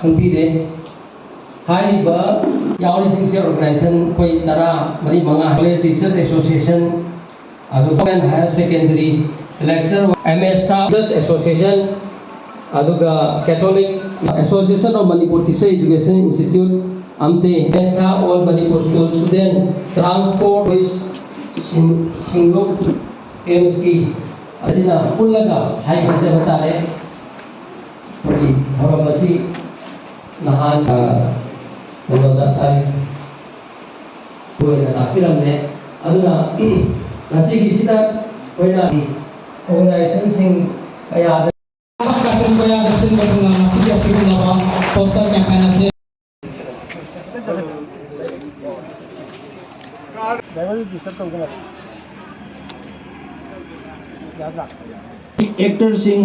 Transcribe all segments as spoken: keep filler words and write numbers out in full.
ꯈꯪꯕꯤꯔꯦ꯫ ꯍꯥꯏꯔꯤꯕ ꯌꯥꯎꯔꯤꯁꯤꯡꯁꯦ organization ꯑꯩꯈꯣꯏ ꯇꯔꯥ ꯃꯔꯤ ꯃꯉꯥ: College Teachers Association, ꯑꯗꯨꯒ Government Higher Secondary Lecture, M S Teachers Association, ꯑꯗꯨꯒ Catholic Association of Manipur Teacher Education Institute, ꯑꯝꯇꯦ, M S All Manipur School Student, Transport, ꯁꯤꯡ-, ꯁꯤꯡꯂꯨꯞ, ꯑꯦꯝꯁꯀꯤ ꯑꯁꯤꯅ ꯄꯨꯜꯂꯒ ꯍꯥꯏ ꯈꯟꯖꯕ ꯇꯥꯔꯦ꯫ ꯑꯩꯈꯣꯏꯒꯤ ꯊꯧꯔꯝ ꯑꯁꯤ ꯅꯍꯥꯟ, ꯑ, ꯀꯩꯅꯣꯗ ꯇꯥꯔꯤꯛ ꯑꯣꯏꯅ ꯂꯥꯛꯄꯤꯔꯝꯂꯦ꯫ ꯑꯗꯨꯅ ꯉꯁꯤꯒꯤꯁꯤꯗ ꯑꯩꯈꯣꯏꯅ organizationꯁꯤꯡ ꯀꯌꯥꯗ ꯀꯥꯆꯤꯟ ꯀꯣꯌꯥꯗ ꯁꯤꯟꯕ ꯊꯨꯡꯅ ꯉꯁꯤꯒꯤ ꯑꯁꯤꯒꯨꯝꯂꯕ poster campaign ꯑꯁꯤ ꯑꯦꯛꯇꯔꯁꯤꯡ,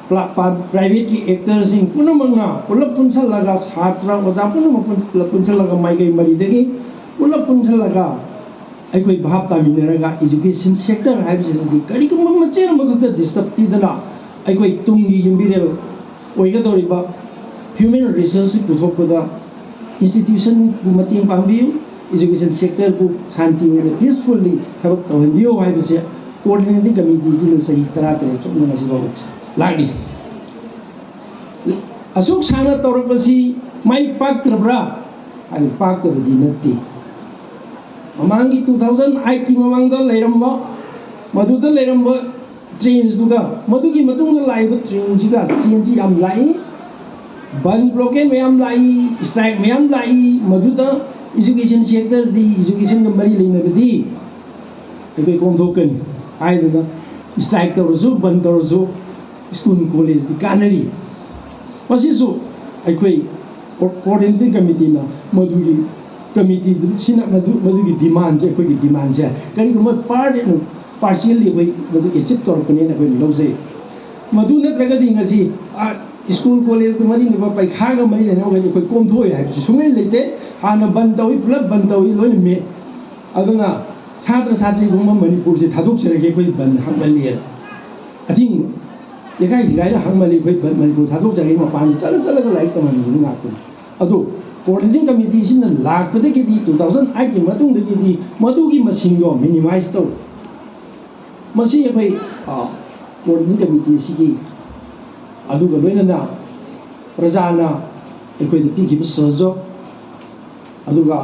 ꯄ꯭ꯔꯥꯏꯚꯦꯠꯀꯤ ꯑꯦꯛꯇꯔꯁꯤꯡ ꯄꯨꯝꯅꯃꯛꯅ ꯄꯨꯂꯞ ꯄꯨꯟꯁꯤꯜꯂꯒ, ꯁꯥꯇ꯭ꯔ ꯑꯣꯖꯥ ꯄꯨꯝꯅꯃꯛ ꯄꯨꯂꯞ ꯄꯨꯟꯁꯤꯜꯂꯒ, ꯃꯥꯏꯀꯩ ꯃꯔꯤꯗꯒꯤ ꯄꯨꯂꯞ ꯄꯨꯟꯁꯤꯜꯂꯒ ꯑꯩꯈꯣꯏ ꯚꯥꯞ ꯇꯥꯃꯤꯟꯅꯔꯒ education sector ꯍꯥꯏꯕꯁꯤꯗꯤ ꯀꯔꯤꯒꯨꯝꯕ ꯃꯆꯦꯠ ꯑꯃꯈꯛꯇ disturb ꯄꯤꯗꯅ ꯑꯩꯈꯣꯏ ꯇꯨꯡꯒꯤ ꯌꯨꯝꯕꯤꯔꯦꯜ ꯑꯣꯏꯒꯗꯧꯔꯤꯕ human resource ꯄꯨꯊꯣꯛꯄꯗ institutionꯕꯨ ꯃꯇꯦꯡ ꯄꯥꯡꯕꯤꯌꯨ, education sectorꯕꯨ ꯁꯥꯟꯇꯤ ꯑꯣꯏꯅ peacefully ꯊꯕꯛ ꯇꯧꯍꯟꯕꯤꯌꯨ ꯍꯥꯏꯕꯁꯦ coordinating committeeꯁꯤꯅ ꯆꯍꯤ ꯇꯔꯥꯇꯔꯦꯠ ꯆꯨꯞꯅ ꯉꯁꯤ ꯐꯥꯎꯕ ꯂꯥꯛꯂꯤ꯫ ꯑꯁꯨꯛ ꯁꯥꯡꯅ ꯇꯧꯔꯛꯄꯁꯤ ꯃꯥꯏ ꯄꯥꯛꯇ꯭ꯔꯕ꯭ꯔꯥ ꯍꯥꯏꯕꯗꯤ ꯄꯥꯛꯇꯕꯗꯤ ꯅꯠꯇꯦ꯫ ꯃꯃꯥꯡꯒꯤ two thousand eightꯀꯤ ꯃꯃꯥꯡꯗ ꯂꯩꯔꯝꯕ, ꯃꯗꯨꯗ ꯂꯩꯔꯝꯕ trainꯗꯨꯒ ꯃꯗꯨꯒꯤ ꯃꯇꯨꯡꯗ ꯂꯥꯛꯏꯕ trainꯁꯤꯒ changeꯁꯤ ꯌꯥꯝ ꯂꯥꯛꯏ꯫ ꯕꯟ blockade ꯃꯌꯥꯝ ꯂꯥꯛꯏ, strike ꯃꯌꯥꯝ ꯂꯥꯛꯏ꯫ ꯃꯗꯨꯗ education sectorꯗꯤ, educationꯒ ꯃꯔꯤ ꯂꯩꯅꯕꯗꯤ ꯑꯩꯈꯣꯏ ꯀꯣꯝꯊꯣꯛꯀꯅꯤ ꯍꯥꯏꯗꯨꯅ strike ꯇꯧꯔꯁꯨ, ꯕꯟ ꯇꯧꯔꯁꯨ school collegeꯗꯤ ꯀꯥꯟꯅꯔꯤ꯫ ꯃꯁꯤꯁꯨ ꯑꯩꯈꯣꯏ coordinating committeeꯅ ꯃꯗꯨꯒꯤ committeeꯗꯨ ꯁꯤꯅ ꯃꯗꯨ, ꯃꯗꯨꯒꯤ demandꯁꯦ, ꯑꯩꯈꯣꯏꯒꯤ demandꯁꯦ ꯀꯔꯤꯒꯨꯝꯕ part and partially ꯑꯩꯈꯣꯏ ꯃꯗꯨ achieve ꯇꯧꯔꯛꯄꯅꯦꯅ ꯑꯩꯈꯣꯏꯅ ꯂꯧꯖꯩ꯫ ꯃꯗꯨ ꯅꯠꯇ꯭ꯔꯒꯗꯤ ꯉꯁꯤ, ꯑ, school collegeꯒ ꯃꯔꯤ ꯂꯩꯅꯕ, ꯄꯔꯤꯈꯥꯒ ꯃꯔꯤ ꯂꯩꯅꯕ ꯑꯩꯈꯣꯏ ꯀꯣꯝꯊꯣꯛꯑꯣꯏ ꯍꯥꯏꯕꯁꯤ ꯁꯨꯡꯂꯩ ꯂꯩꯇꯦ꯫ ꯍꯥꯟꯅ ꯕꯟ ꯇꯧꯏ, ꯄꯨꯂꯞ ꯕꯟ ꯇꯧꯏ, ꯂꯣꯏꯅ ꯃꯦ꯫ ꯑꯗꯨꯅ ꯁꯥꯇ꯭ꯔ ꯁꯥꯇ꯭ꯔꯤꯒꯨꯝꯕ ꯃꯅꯤꯄꯨꯔꯁꯦ ꯊꯥꯗꯣꯛꯆꯔꯒꯦ, ꯑꯩꯈꯣꯏ ꯕꯟ ꯍꯥꯞꯃꯜꯂꯦꯅ꯫ ꯑꯊꯤꯡꯕ ꯂꯩꯀꯥꯏ ꯂꯩꯀꯥꯏꯗ ꯍꯪꯃꯜꯂꯤ, ꯑꯩꯈꯣꯏ ꯃꯅꯤꯄꯨꯔ ꯊꯥꯗꯣꯛꯆꯔꯤ, ꯃꯄꯥꯟꯗ ꯆꯠꯂ ꯆꯠꯂꯒ ꯂꯥꯏꯔꯤꯛ ꯇꯝꯍꯟꯕꯗꯨ ꯉꯥꯛꯇꯅꯤ꯫ ꯑꯗꯨ coordinating committeeꯁꯤꯅ ꯂꯥꯛꯄꯗꯒꯤꯗꯤ, two thousand eightꯀꯤ ꯃꯇꯨꯡꯗꯒꯤꯗꯤ ꯃꯗꯨꯒꯤ ꯃꯁꯤꯡꯗꯣ minimize ꯇꯧ꯫ ꯃꯁꯤ ꯑꯩꯈꯣꯏ coordinating committeeꯁꯤꯒꯤ, ꯑꯗꯨꯒ ꯂꯣꯏꯅꯅ ꯄ꯭ꯔꯖꯥꯅ ꯑꯩꯈꯣꯏꯗ ꯄꯤꯈꯤꯕ ꯁꯍꯖꯣꯒ, ꯑꯗꯨꯒ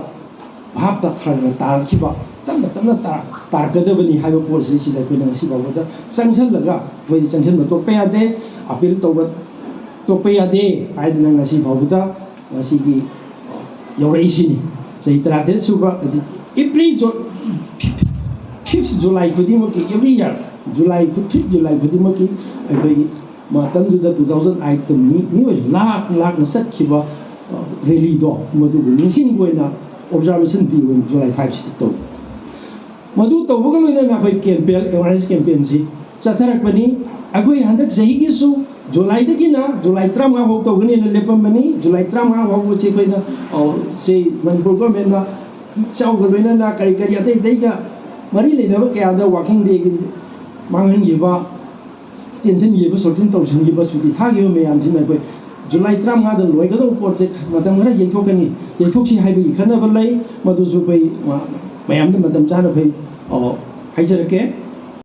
ꯚꯥꯞꯇ ꯈꯔ ꯈꯔ ꯇꯥꯔꯛꯈꯤꯕ, ꯇꯞꯅ ꯇꯞꯅ ꯇꯥ-, ꯇꯥꯔꯛꯀꯗꯕꯅꯤ ꯍꯥꯏꯕ ꯄꯣꯠꯁꯤꯗꯩꯁꯤꯗ ꯑꯩꯈꯣꯏꯅ ꯉꯁꯤ ꯐꯥꯎꯕꯗ ꯆꯪꯁꯤꯜꯂꯒ, ꯑꯩꯈꯣꯏꯗꯤ ꯆꯪꯁꯤꯟꯕ ꯇꯣꯛꯄ ꯌꯥꯗꯦ, appeal ꯇꯧꯕ ꯇꯣꯛꯄ ꯌꯥꯗꯦ ꯍꯥꯏꯗꯅ ꯉꯁꯤ ꯐꯥꯎꯕꯗ ꯉꯁꯤꯒꯤ ꯌꯧꯔꯛꯏꯁꯤꯅꯤ꯫ ꯆꯍꯤ ꯇꯔꯥꯇꯔꯦꯠ ꯁꯨꯕ, ꯍꯧꯖꯤꯛ every Ju-, fifth July ꯈꯨꯗꯤꯡꯃꯛꯀꯤ, every year July, fifth July ꯈꯨꯗꯤꯡꯃꯛꯀꯤ ꯑꯩꯈꯣꯏꯒꯤ ꯃꯇꯝꯗꯨꯗ two thousand eightꯇ ꯃꯤ, ꯃꯤꯑꯣꯏ ꯂꯥꯈ ꯂꯥꯈꯅ ꯆꯠꯈꯤꯕ, ꯑ, rallyꯗꯣ, ꯃꯗꯨꯕꯨ ꯅꯤꯡꯁꯤꯡꯕ ꯑꯣꯏꯅ Observation Day ꯑꯣꯏꯅ July fiveꯁꯤꯗ ꯇꯧꯏ꯫ ꯃꯗꯨ ꯇꯧꯕꯒ ꯂꯣꯏꯅꯅ ꯑꯩꯈꯣꯏ campaign, awareness campaignꯁꯤ ꯆꯠꯊꯔꯛꯄꯅꯤ꯫ ꯑꯩꯈꯣꯏ ꯍꯟꯗꯛ ꯆꯍꯤꯒꯤꯁꯨ Julyꯗꯒꯤꯅ July ꯇꯔꯥꯃꯉꯥ ꯐꯥꯎ ꯇꯧꯒꯅꯦꯅ ꯂꯦꯞꯄꯝꯕꯅꯤ꯫ July ꯇꯔꯥꯃꯉꯥ ꯐꯥꯎꯕꯁꯤ ꯑꯩꯈꯣꯏꯅ, ꯑ, ꯁꯤ ꯃꯅꯤꯄꯨꯔ governmentꯅ ꯏꯆꯥꯎꯒ ꯂꯣꯏꯅꯅ ꯀꯔꯤ ꯀꯔꯤ ꯑꯇꯩ ꯑꯇꯩꯒ ꯃꯔꯤ ꯂꯩꯅꯕ ꯀꯌꯥꯗ working dayꯒꯤ ꯃꯥꯡꯍꯟꯈꯤꯕ, ꯇꯦꯟꯁꯤꯟꯈꯤꯕ, shorten ꯇꯧꯁꯤꯟꯈꯤꯕ, ꯁꯨꯇꯤ ꯊꯥꯈꯤꯕ ꯃꯌꯥꯝꯁꯤꯅ ꯑꯩꯈꯣꯏ July ꯇꯔꯥꯃꯉꯥꯗ ꯂꯣꯏꯒꯗꯧꯕ ꯄꯣꯠꯁꯦ ꯃꯇꯝ ꯈꯔ ꯌꯩꯊꯣꯛꯀꯅꯤ, ꯌꯩꯊꯣꯛꯁꯤ ꯍꯥꯏꯕꯒꯤ ꯈꯟꯅꯕ ꯂꯩ꯫ ꯃꯗꯨꯁꯨ ꯑꯩꯈꯣꯏ ꯃ-, ꯃꯌꯥꯝꯗ ꯃꯇꯝ ꯆꯥꯅ ꯑꯩꯈꯣꯏ, ꯑ, ꯍꯥꯏꯖꯔꯛꯀꯦ꯫